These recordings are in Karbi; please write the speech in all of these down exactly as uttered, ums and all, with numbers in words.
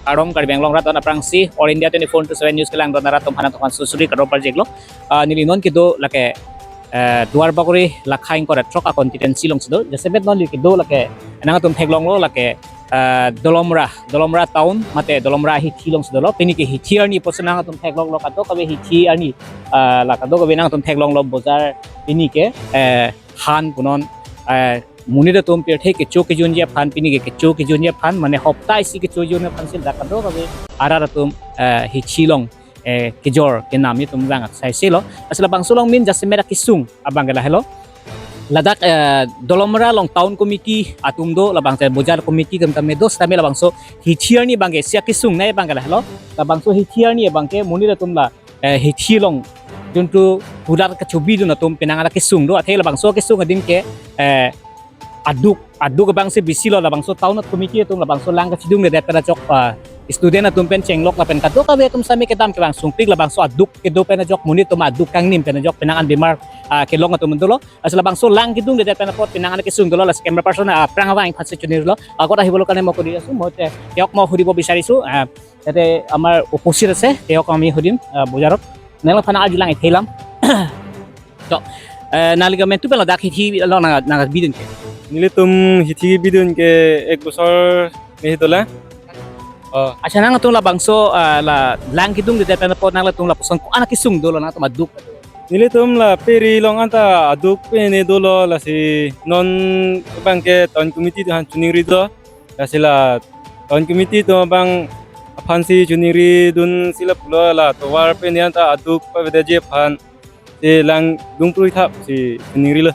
Kardom Karbi Anglong rat aphrangsi, All India twenty-four into seven news kelang do-an arat atum aphan nangtum aphan suri suri kardom pajirlo. Ah, neli non kedo lake, eh, Duar Bagori Lakha ingkoi ra throk a constituency alongsi do. Jasemet non neli kedo lake nangtum theklonglo lake, eh, Dolamara, Dolamara town mate Dolamara hithi alongsi dolo. Pini ke hithi arni pusi nangtum theklonglo, kadokave hithi arni, ah, la kadokave nangtum theklonglo bojar pini ke, eh, han punon, eh, monit atum pirthe kecho kejunji aphan, pini ke kecho kejunji aphan, mane hopta isi kecho kejunji aphansi dak kadokave arat atum, eh, hithi along, eh, kejor kenamji atum vang aksai selo. Lasi labangso along min jasemet akesung abang ke lahelo. Ladak, eh, Dolamara along town committee atum do, labangso bojar committee atum tame do, setame labangso hithi arni abang ke isi akesung nai abang ke lahelo. Labangso hithi arni abang ke monit atum la, eh, hithi along juntu hular kachobidun atum penang an akesung do, athe labangso akesung adim ke, eh, aduk, aduk abangsi bisilo. Labangso town committee atum labangso lang kachidungledet pen ajok, ah, student atum pen chenglok lapen kadokave atum setame kedam kevang sungpik, labangso aduk kedo pen ajok monit atum aduk kangnim pen ajok penang an bimar, ah, kelong atum dolo. Lasi labangso lang kedungledet pen apot penang an kesung dolo, lasi camera person, ah, aphrang abang ingphansi chonirlo. Agot ahibolo karne mo kodi asu, mo te, teok mo hudibo bisarisu, ah, tete amar opposite ase, teok ami hudim, ah, bojarot. Nangphan arjulang ithelam. To, eh, nangli ke mentu pen ladak hithi along nang, nangbidun ke? Nelitum hithi bidun ke ek bosor me hitola. Oh. Accha, nangtum labangso, ah, la lang kedungledet pen apot nanglitum lapuson ko-an akesung dolo nangtum aduk? Nelitum la Peri along anta aduk pene dolo, lasi non abang ke town committee atum aphan choningri do. Lasi la town committee atum abang aphansi choningridunsi lapulo, la tovar pene anta aduk pavedetji aphansi lang dungprui thapsi choningrilo.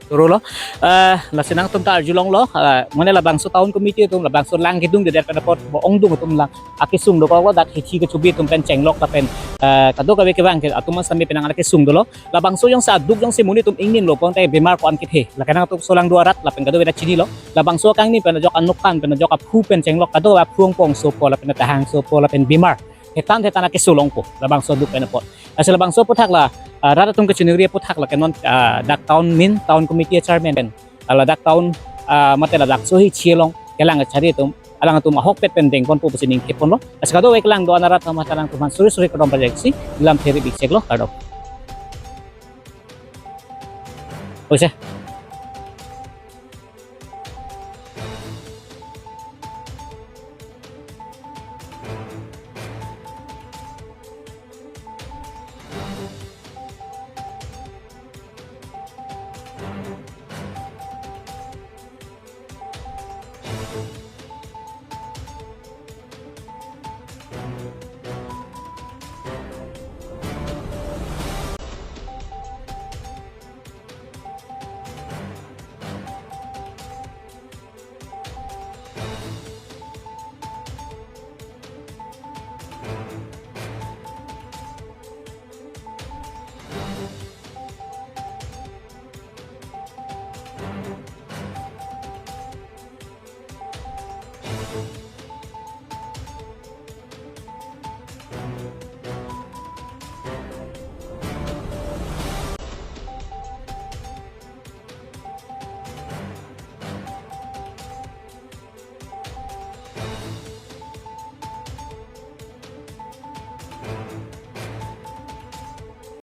Turo lo. Eh, lasi nangtum ta arjulonglo, eh, mane labangso town committee atum labangso lang kedungledet pen apot bo ongdung atum lang akesung dokoklo, dak hithi kachobi atum pen chenglok lapen, eh, kadokave kevang ke atum setame penang an akesung dolo. Labangso jongsi aduk jongsi monit atum ingnimlo pulote bimar ko-an kethe. Lake nangtum solangdo arat lapen kadokave ta chinilo. Labangso kangnim pen ajok, anokkan pen ajok, aphu pen chenglok, kadokave aphu ongpong sopo lapen tahang sopo lapen bimar hetan hetan akesung longpo labangso aduk pen apot. Lasi labangso aphuthak la, ah, rat atum kachiningri aphuthak lake non, ah, dak town min, town committee chairman pen, ah, ladak town, ah, mate ladak so hithi along kelang kachari atum, alangtum ahokpet pen dengponpo pusi ningke ponlo. Lasi kadokave kelang do-an arat atum aphan nangtum aphan suri suri kardom pajirsi lam theri bikcheklo, kardom. Oise.